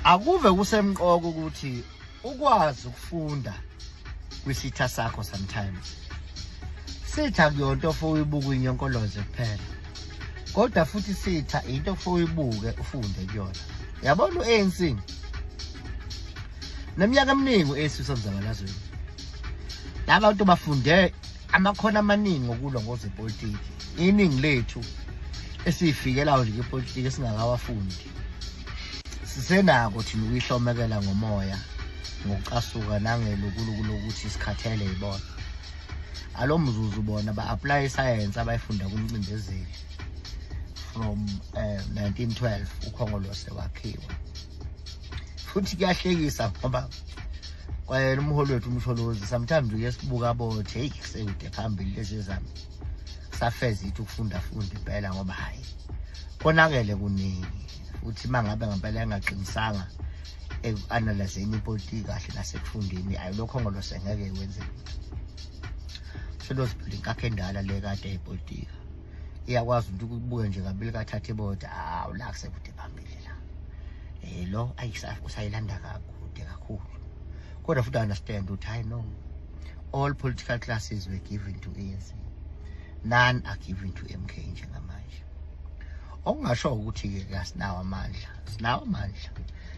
Akuve kusemqoka ukuthi ukwazi ukufunda kwisitha sakho sometimes. Sitha kuyonto for uyibuka inyonkoloze kuphela. Kodwa futhi sitha into for uyibuke ufunde kuyona. Yabona u-ANC neminyaka eminingi u-ANC usemzabalazweni. Laba bantu bafunde amakhono amaningi okulwa ngozepolitiki. Iningi lethu esiyifikelayo nje kwipolitiki esingakawafundi sisenako thina ukuyihlomekela ngomoya, ngokucasuka nangelukuluku lokuthi sikhathele yibona. Alo mzuzu bona ba-apply isayensi abayifunda kumcindezeli from 1912 uKhongolose wakhiwa. Futhi kuyahlekisa ngoba kwayena umholi wethu uMsholozi sometimes uye sibuka bothi, "Hey, kusekude phambili lezi zami." Safeza ithi ukufunda funda impela, ngoba hayi, konakele kuningi. Futhi uma ngabe ngempela engaqinisanga eku-analyzeni ipolitiki kahle nasekufundeni, ayi, lokho Khongolose ngeke wenze lutho. Msholozi phela inkakha endala le kade eyipolitika, iyakwazi ukuthi ukubuke nje kabili kathathu ibode, "Hawu, la kusekude phambili la, lo usayilanda kakude kakhulu." Kodwa futhi understand ukuthi I know all political classes were given to ANC, none are given to MK njengamanje. Okungasho ukuthi-ke asinawo amandla, sinawo amandla,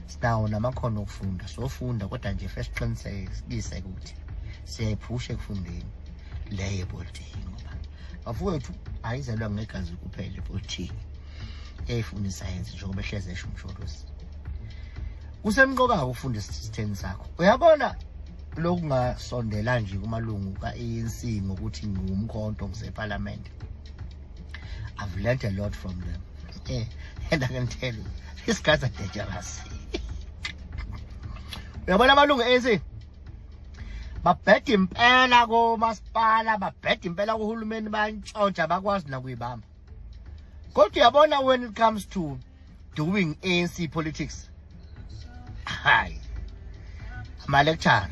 sinawo namakhono okufunda, sofunda, kodwa nje fesiqinisekise ukuthi siyayiphusha ekufundeni le yepolitiki, ngoba bafowethu ayizelwa ngegazi kuphela ipolitiki, eyifuna isayensi njengoba ehleze esho uMsholozi. Kusemqoka ukufunda isitheni sakho. Uyabona, lokungasondela nje kumalungu ka-ANC ngokuthi ngiwumkhonto ngisephalamende, I've learned a lot from them. And I can tell you, these guys are dangerous. Uyabona amalungu e-ANC babheda impela komasipala, babheda impela kuhulumeni, bantshontsha, bakwazi nakuyibamba. Kodwa uyabona, when it comes to doing ANC politics, hayi, ama-lecturer,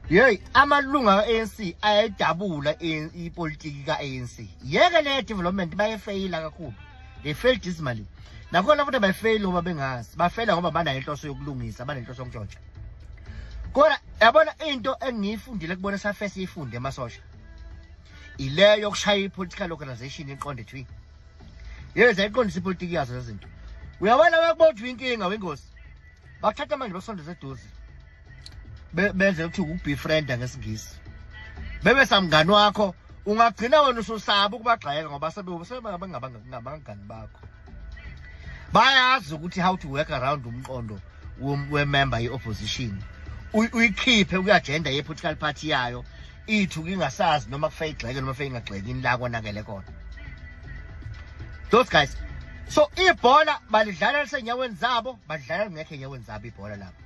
yeyi, amalunga ka-ANC ayayidabula ipolitiki ka-ANC. Yeke le development bayefeyila kakhulu, they failed dismally. Nakhona futhi bayifeyili ngoba bengazi, bafeyila ngoba banayo inhloso yokulungisa, banenhloso yokuntshontsha. Kodwa yabona, into engiyifundile kubona safe siyifunde emasosha ileyo yokushaya i-political organization iqonde thwi, yeza iqondisa ipolitiki yazo lezi zinto. Uyabona, bakubodwa inkinga wengozi, bakuthatha manje basondeze eduze, benze ukuthi ukubefrienda ngesiNgisi, bebe samngani wakho. Ungagcina wena ususaba ukubagxeka ngoba sebengabangani bakho. Bayazi ukuthi how to work around umqondo wemember ye-opposition, uyikhiphe kwi-agenda ye-political party yayo, ithu ingasazi noma kufe igxeke noma kufe ingagxeki, ini la konakele khona. Those guys, so ibhola balidlala lisenyaweni zabo, badlala lingekho enyaweni zabo ibhola labo.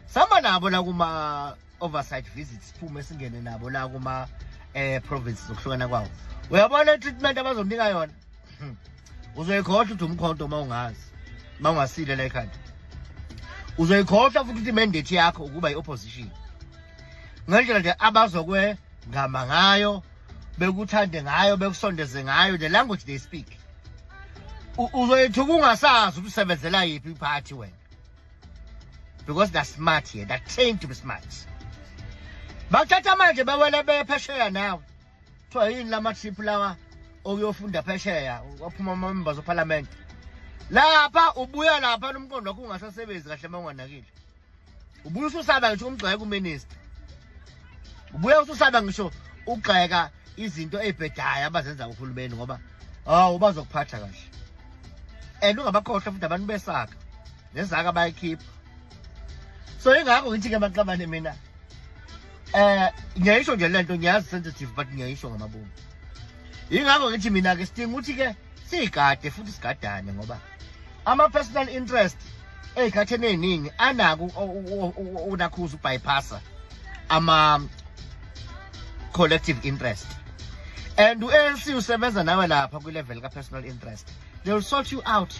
Samba nabo la kuma oversight visits, siphume singene nabo la kuma provinces okuhlukana kwawo. Uyabona i-treatment abazonika yona, uzoyikhohlwa ukuthi umkhonto uma ungazi, uma ungasile la ekhanda, uzoyikhohlwa futhi ukuthi imandate yakho ukuba i-opposition, ngendlela nje abazokwengama ngayo, bekuthande ngayo, bekusondeze ngayo, the language they speak, uzoyithuka ungasazi ukuthi usebenzela yiphi iphathi wena, because they're smart here, they're trained to be smart. Bakuthatha manje bewele bephesheya nawe, kuthiwa yini lama trip lawa okuyofunda phesheya, waphuma ama-members of parliament lapha, ubuya lapha nomqondo wakho ungasasebenzi kahle. Uma unganakile, ubuya ususaba ngisho umgxeka uminister, ubuya ususaba ngisho ukugxeka izinto ey'bhedayo abazenza kuhulumeni, ngoba hawu, bazokuphatha kahle. And ungabakhohlwa futhi abantu besaka nezaka bayikhipha. So ingakho ngithi-ke maqabane, mina ngiyayisho nje lento, ngiyazi sensitive, but ngiyayisho ngamabomu. Ingakho ngithi mina-ke sidinga ukuthi-ke siyigade futhi sigadane, ngoba ama-personal interest ey'khatheni ey'ningi anako unakhuza ukubypassa ama-collective interest, and u-ANC usebenza nawe lapha kwi-level ka-personal interest. They will sort you out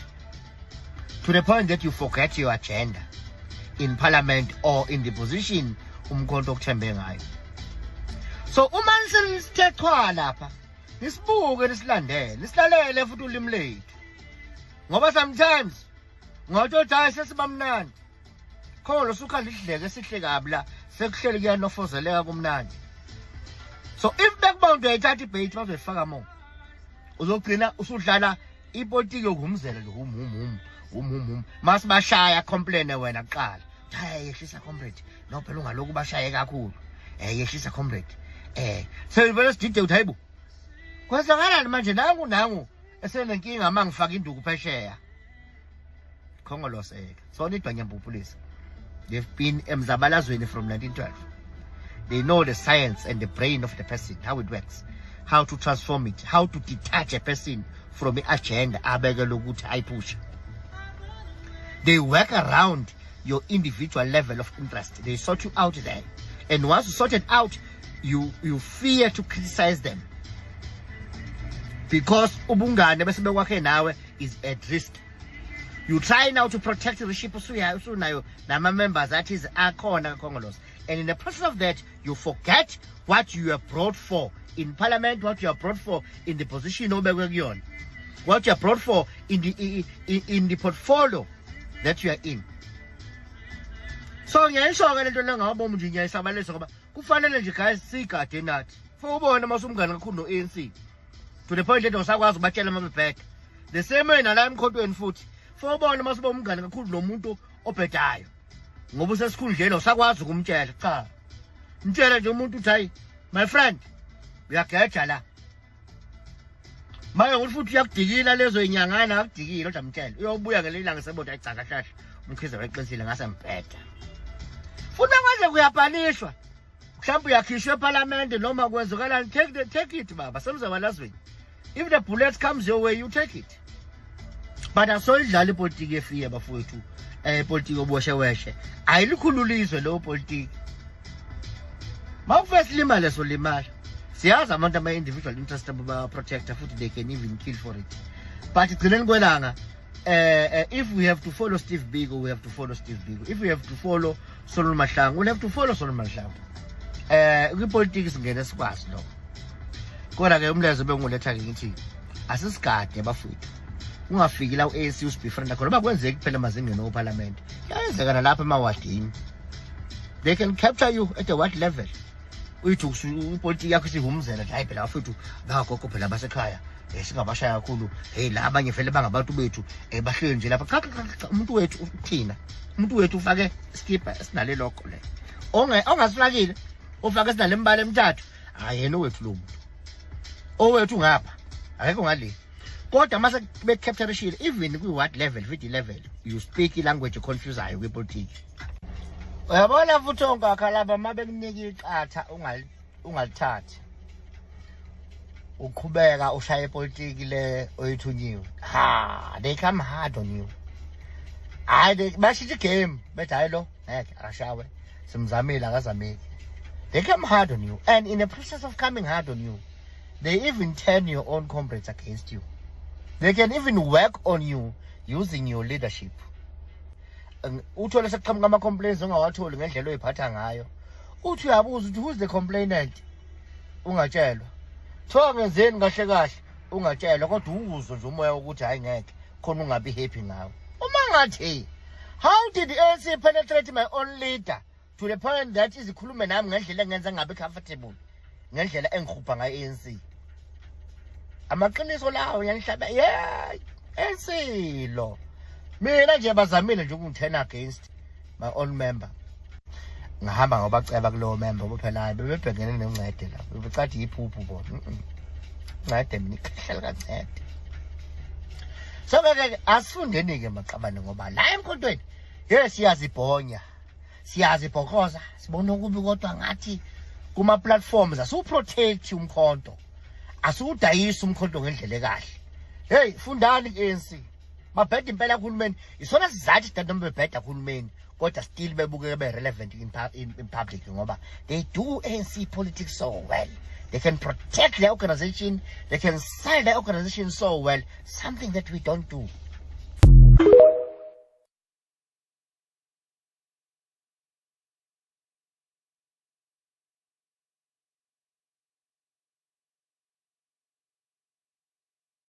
to the point that you forget your agenda in parliament or in the position umkhonto okuthembe ngayo. So uma sithe chwa lapha, nisibuke, nisilandele, nisilalele futhi ulimi lethu, ngoba sometimes Ungathola hayi, sesibamnandi khona, usukhanda isidleke esihle kabi la, sekuhleli kuyanofozeleka, kumnandi. So if bekuba uyayithatha ibait, bazoyifaka mo, uzogcina usudlala ipolitiki yokuhumzela nje, hum hum hum hum hum hum. Masibashaya, complain wena kuqala, hayi, yehlisa comrade, no phela ungaloku bashaye kakhulu, yehlisa comrade. Seyivele sidide ukuthi hayibo, kwenzakalani manje? Nangu nangu esenenkinga uma ngifaka induku phesheya. Khongoloseka sona idwanyambuphu lesi. They've been emzabalazweni from 1912. They know the science and the brain of the person, how it works, how to transform it, how to detach a person from i-agenda abekelwe ukuthi ayiphushe. They work around your individual level of interest. They sort you out there, and once you sorted out, you fear to criticize them because ubungane bese bekwakhe nawe is at risk. You try now to protect the ship usunayo nama-members athi akhona kaKhongolose, and in the process of that you forget what you are brought for in parliament, what you are brought for in the position obekwe kuyona, what you are brought for in the portfolio that you are in. So ngiyayisho-ke lento le ngabomu nje, ngiyayisabalisa ngoba kufanele nje, guys, siyigade nathi. For ubone uma usumngane kakhulu no-ANC to the point lento usakwazi ukubatshela uma bebheda, the same way nala emkhontweni futhi. For ubone uma usuba umngane kakhulu nomuntu obhedayo ngoba usesikhundleni, usakwazi ukumtshela. Cha, mtshele nje umuntu uthi, "Hayi my friend, uyageja la." Manje ukuthi futhi uyakudikila lezo inyangana, akudikile, kodwa mtshele, uyobuya ngelinye ilanga sebona, "Hayi cha, kahle kahle uMkhize wayeqinisile, ngase ngibheda." Futhi manje kuyabhalishwa, mhlawumbe uyakhishwa ephalamende noma kwenzakalani, take it baba, semzabalazweni. If the bullet comes your way, you take it. But asoyidlala ipolitiki efiye, bafowethu. Ipolitiki obosheweshe ayilikhulula izwe leyo politiki. Mawufike silimale, solimala. Siyazi abantu ama-individual interest abo bayaprotecta, futhi they can even kill for it, but gcineni kwelanga, if we have to follow Steve Biko, we have to follow Steve Biko. If we have to follow Solomon Mahlangu, we'll have to follow Solomon Mahlangu. Kwipolitiki singene sikwazi lokho. Kodwa ke umlezo benguletha ke ngithi asisigade, bafowethu, ungafiki la u-ANC usibefrienda khona. Uba kwenzeki kuphela emazingeni ophalamende, kuyenzeka nalapha emawadini. They can capture you at the ward level. Uyithi ipolitiki yakho isihumuzela nje, "Hayi phela bafethu, bangagogo phela basekhaya, singabashaya kakhulu. Hey, la abanye vele bangabantu bethu, bahleli nje lapha." Cha cha cha, umuntu wethu uthina, umuntu wethu ufake iskipa esinale logo le, ongasifakile ufake esinale mibala emithathu, hayi yena owethu lo muntu, owethu ngapha akekho ngale. Kodwa mase becapturishile even kwi-ward level, VD level, you speak ilanguage econfusayo kwipolitiki, uyabona. Futhi onkakha laba uma bekunika iqatha, ungalithathi, uqhubeka ushaya ipolitiki le oyithunyiwe, ha, they come hard on you. Hayi, bashintsha igame, bethi, "Hayi lo ngeke akashawe, simzamile akazameki." They come hard on you, and in the process of coming hard on you, they even turn your own comrades against you. They can even work on you using your leadership. Uthole sekuqhamuka ama-complaints ongawatholi ngendlela oyiphatha ngayo. Uthi uyabuza ukuthi who's the complainant, ungatshelwa. Kuthiwa ngenzeni kahle kahle, ungatshelwa, kodwa uzwe nje umoya wokuthi hayi ngeke khona ungabi happy ngawe. Uma ngathi, how did the ANC penetrate my own leader to the point that izikhulume nami ngendlela engenza ngingabi comfortable ngendlela engihubha ngayo i-ANC? Amaqiniso lawo, ngiyanihlaba. Yeah, ANC lo mina nje bazamile nje ukungi-turn against my own member. Ngahamba ngobaceba kulowo member ngoba phela hayi, bebebhekene nencede la, bebecathi yiphuphu bona. Ncede mina ikhehla likancede. So ke asifundeni-ke maqabane, ngoba la emkhontweni ye siyazibhonya, siyazibhokoza, sibona okubi, kodwa ngathi kuma-platforms asiwuprotect umkhonto, asiwudayisi umkhonto ngendlela ekahle. Hey, fundani ku-ANC, babheda impela kuhulumeni. Isona sizathu sidade noma bebheda kuhulumeni, kodwa still bebukeke be-relevant in public ngoba they do ANC politics so well. They can protect their organization, they can sell their organization so well, something that we don't do.